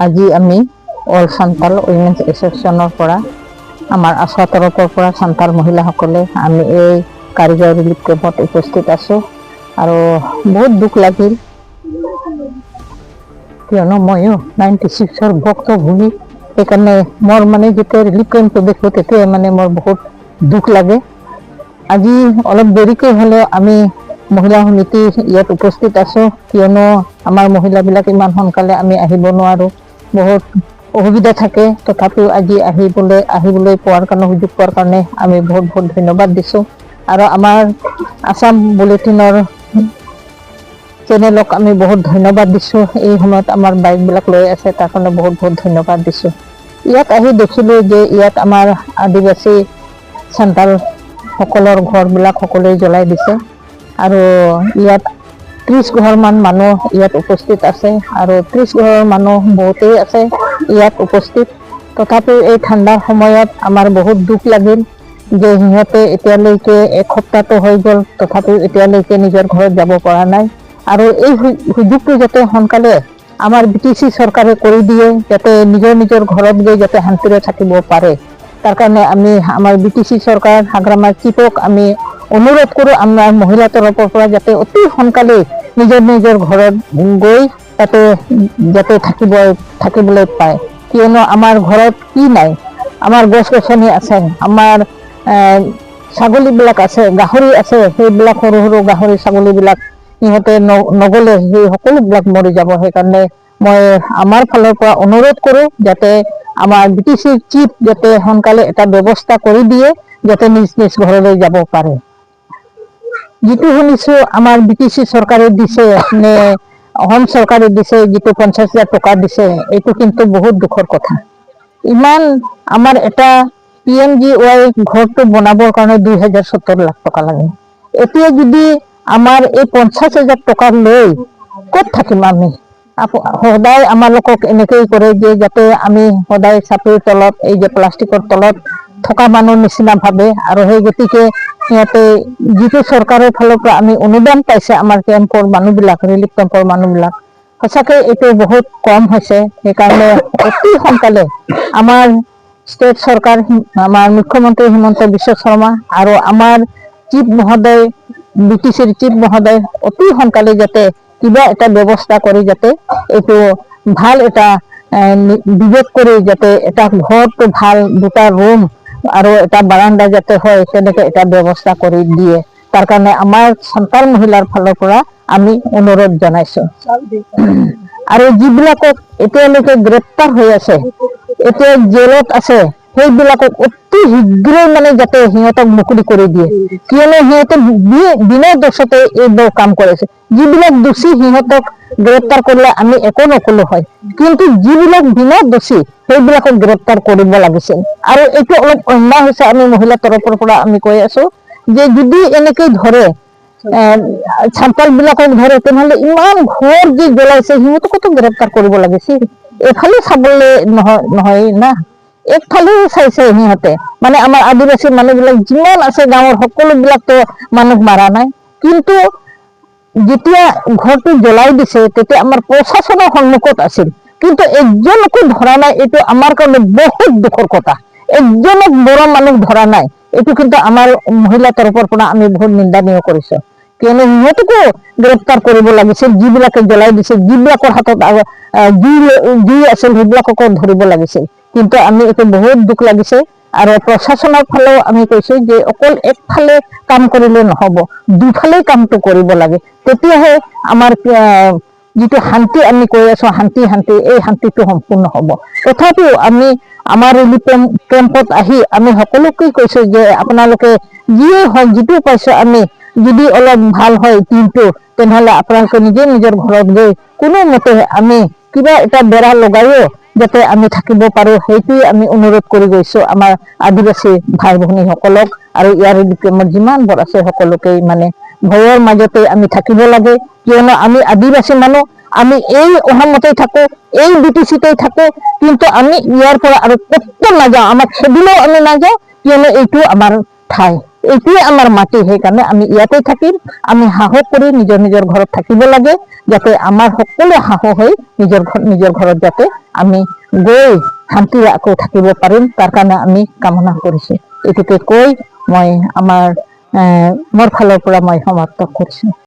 আজি আমি all চান্তাল women's এছ'চিয়েশ্যনৰ পৰা, আমাৰ আছা তৰফৰ পৰা চান্তাল মহিলাসকলে আমি এই কাৰিগাঁও ৰিলিফ কেম্পত উপস্থিত আছোঁ আৰু বহুত দুখ লাগিল, কিয়নো ময়ো 96ৰ ভুক্তভোগী। সেইকাৰণে মোৰ মানে যেতিয়া ৰিলিফ কেম্পটো দেখোঁ, তেতিয়াই মানে মোৰ বহুত দুখ লাগে। আজি অলপ দেৰিকৈ হ'লেও আমি মহিলা সমিতি ইয়াত উপস্থিত আছোঁ, কিয়নো আমাৰ মহিলাবিলাক ইমান সোনকালে আমি আহিব নোৱাৰোঁ, বহুত অসুবিধা থাকে। তথাপিও আজি আহিবলৈ পোৱাৰ কাৰণে, সুযোগ পোৱাৰ কাৰণে আমি বহুত বহুত ধন্যবাদ দিছোঁ আৰু আমাৰ আছাম বুলেটিনৰ চেনেলক আমি বহুত ধন্যবাদ দিছোঁ। এই সময়ত আমাৰ বাইকবিলাক লৈ আছে, তাৰ কাৰণে বহুত বহুত ধন্যবাদ দিছোঁ। ইয়াত আহি দেখিলোঁ যে ইয়াত আমাৰ আদিবাসী চান্তালসকলৰ ঘৰবিলাক সকলোৱে জ্বলাই দিছে আৰু ইয়াত 30 ঘৰমান মানুহ ইয়াত উপস্থিত আছে আৰু 30 ঘৰৰ মানুহ বহুতেই আছে ইয়াত উপস্থিত। তথাপিও এই ঠাণ্ডাৰ সময়ত আমাৰ বহুত দুখ লাগিল যে সিহঁতে এতিয়ালৈকে এসপ্তাহটো হৈ গ'ল, তথাপিও এতিয়ালৈকে নিজৰ ঘৰত যাব পৰা নাই। আৰু এই সুযোগটো যাতে সোনকালে আমাৰ বিটিচি চৰকাৰে কৰি দিয়ে, যাতে নিজৰ নিজৰ ঘৰত গৈ যাতে শান্তিৰে থাকিব পাৰে, তাৰ কাৰণে আমি আমাৰ বিটিচি চৰকাৰ, হাগ্ৰামা চিফক আমি অনুৰোধ কৰোঁ আমাৰ মহিলা তৰফৰ পৰা, যাতে অতি সোনকালে নিজৰ নিজৰ ঘৰত গৈ তাতে যাতে থাকিবলৈ পায়। কিয়নো আমাৰ ঘৰত কি নাই? আমাৰ গছ গছনি আছে, আমাৰ ছাগলীবিলাক আছে, গাহৰি আছে। সেইবিলাক সৰু সৰু গাহৰি ছাগলীবিলাক সিহঁতে নগ'লে সেই সকলোবিলাক মৰি যাব। সেইকাৰণে মই আমাৰ ফালৰ পৰা অনুৰোধ কৰোঁ যাতে আমাৰ বিটিচি চিফ যাতে সোনকালে এটা ব্যৱস্থা কৰি দিয়ে, যাতে নিজ নিজ ঘৰলৈ যাব পাৰে। যিটো শুনিছো আমাৰ বিটিচি চৰকাৰে দিছে নে অসম চৰকাৰে দিছে, যিটো 50,000 টকা দিছে, এইটো কিন্তু বহুত দুখৰ কথা। ইমান আমাৰ এটা পিএমজিৱাই ঘৰটো বনাবৰ কাৰণে 2070 লাখ টকা লাগে। এতিয়া যদি আমাৰ এই 50,000 টকা লৈ ক'ত থাকিম আমি? সদায় আমালোকক এনেকেই কৰে যে যাতে আমি সদায় চাপৰিৰ তলত, এই যে প্লাষ্টিকৰ তলত থকা মানুহ নিচিনা ভাবে। আৰু সেই গতিকে সিহঁতে যিটো চৰকাৰৰ ফালৰ পৰা আমি অনুদান পাইছে, আমাৰ কেম্পৰ মানুহবিলাক, ৰিলিফ কেম্পৰ মানুহবিলাক, সঁচাকে এইটো বহুত কম হৈছে। সেইকাৰণে অতি সোনকালে আমাৰ ষ্টেট চৰকাৰ, আমাৰ মুখ্যমন্ত্ৰী হিমন্ত বিশ্ব শৰ্মা আৰু আমাৰ চিফ মহোদয়, বিটিচিৰ চিফ মহোদয় অতি সোনকালে যাতে কিবা এটা ব্যৱস্থা কৰি যাতে এইটো ভাল এটা বিবেক কৰি যাতে এটা ঘৰটো ভাল দুটা ৰুম আৰু এটা বাৰাণ্ডা যাতে হয়, তেনেকে এটা ব্যৱস্থা কৰি দিয়ে, তাৰ কাৰণে আমাৰ সন্তান মহিলাৰ ফালৰ পৰা আমি অনুৰোধ জনাইছো। আৰু যিবিলাকক এতিয়ালৈকে গ্ৰেপ্তাৰ হৈ আছে, এতিয়া জেলত আছে, সেইবিলাকক অতি শীঘ্ৰেই মানে যাতে সিহঁতক মুকলি কৰি দিয়ে, কিয়নো সিহঁতে বিনা দোষতে এইবোৰ কাম কৰিছে। যিবিলাক দোষী সিহঁতক গ্ৰেপ্তাৰ কৰিলে আমি একো নকলো হয়, কিন্তু যিবিলাক বিনা দোষী সেইবিলাকক গ্ৰেপ্তাৰ কৰিব লাগিছিল। আৰু এইটো অলপ অন্যায় হৈছে। আমি মহিলা তৰফৰ পৰা আমি কৈ আছো যে যদি এনেকে ধৰে, চান্তাল বিলাকক ধৰে, তেনেহলে ইমান ঘৰ যি জ্বলাইছে সিহঁতকতো গ্ৰেপ্তাৰ কৰিব লাগিছিল। এইফালে চাবলৈ নহয় নহয় না, একফালেও চাইছে সিহঁতে। মানে আমাৰ আদিবাসী মানুহবিলাক যিমান আছে গাঁৱৰ, সকলোবিলাকতো মানুহ মাৰা নাই। কিন্তু যেতিয়া ঘৰটো জ্বলাই দিছে, তেতিয়া আমাৰ প্ৰশাসনৰ সন্মুখত আছিল, কিন্তু একজনকো ধৰা নাই। এইটো আমাৰ কাৰণে বহুত দুখৰ কথা। একজনক বড়ো মানুহ ধৰা নাই, এইটো কিন্তু আমাৰ মহিলা তৰফৰ পৰা আমি বহুত নিন্দনীয় কৰিছো, কিয়নো সিহঁতকো গ্ৰেপ্তাৰ কৰিব লাগিছিল। যিবিলাকে জ্বলাই দিছে, যিবিলাকৰ হাতত জুই আছিল, সেইবিলাককো ধৰিব লাগিছিল। কিন্তু আমি এইটো বহুত দুখ লাগিছে। আৰু প্ৰশাসনৰ ফালেও আমি কৈছো যে অকল একফালে কাম কৰিলে নহব, দুফালে কামটো কৰিব লাগে। তেতিয়াহে আমাৰ যিটো শান্তি আমি কৈ আছো, শান্তি শান্তি, এই শান্তিটো সম্পূৰ্ণ হ'ব। তথাপিও আমি আমাৰ ৰিলিফ কেম্পত আহি আমি সকলোকে কৈছো যে আপোনালোকে যিয়ে হওক, যিটো পাইছো আমি, যদি অলপ ভাল হয় দিনটো, তেনেহ'লে আপোনালোকে নিজে নিজৰ ঘৰত গৈ কোনোমতে আমি কিবা এটা বেৰা লগাইও যাতে আমি থাকিব পাৰো, সেইটোৱে আমি অনুৰোধ কৰি গৈছো আমাৰ আদিবাসী ভাই ভনীসকলক। আৰু ইয়াৰ ৰিলিফ কেম্পত যিমানবোৰ আছে সকলোকে। মানে ভয়ৰ মাজতে আমি থাকিব লাগে, কিয়নো আমি আদিবাসী মানুহ। আমি এই অসমতে থাকো, এই বিটিচিতেই থাকো, কিন্তু আমি ইয়াৰ পৰা আৰু ক'তো নাযাওঁ। আমাক খেদিলেও আমি নাযাওঁ, কিয়নো এইটো আমাৰ ঠাই। এইটোৱে আমাৰ মাটি, সেইকাৰণে আমি ইয়াতে থাকিম। আমি সাহস কৰি নিজৰ নিজৰ ঘৰত থাকিব লাগে, যাতে আমাৰ সকলোৱে সাহস হৈ নিজৰ নিজৰ ঘৰত যাতে আমি গৈ শান্তিৰে আকৌ থাকিব পাৰিম, তাৰ কাৰণে আমি কামনা কৰিছো। এইটোকে কৈ মই আমাৰ মোৰ ফালৰ পৰা মই সমাপ্ত কৰিছো।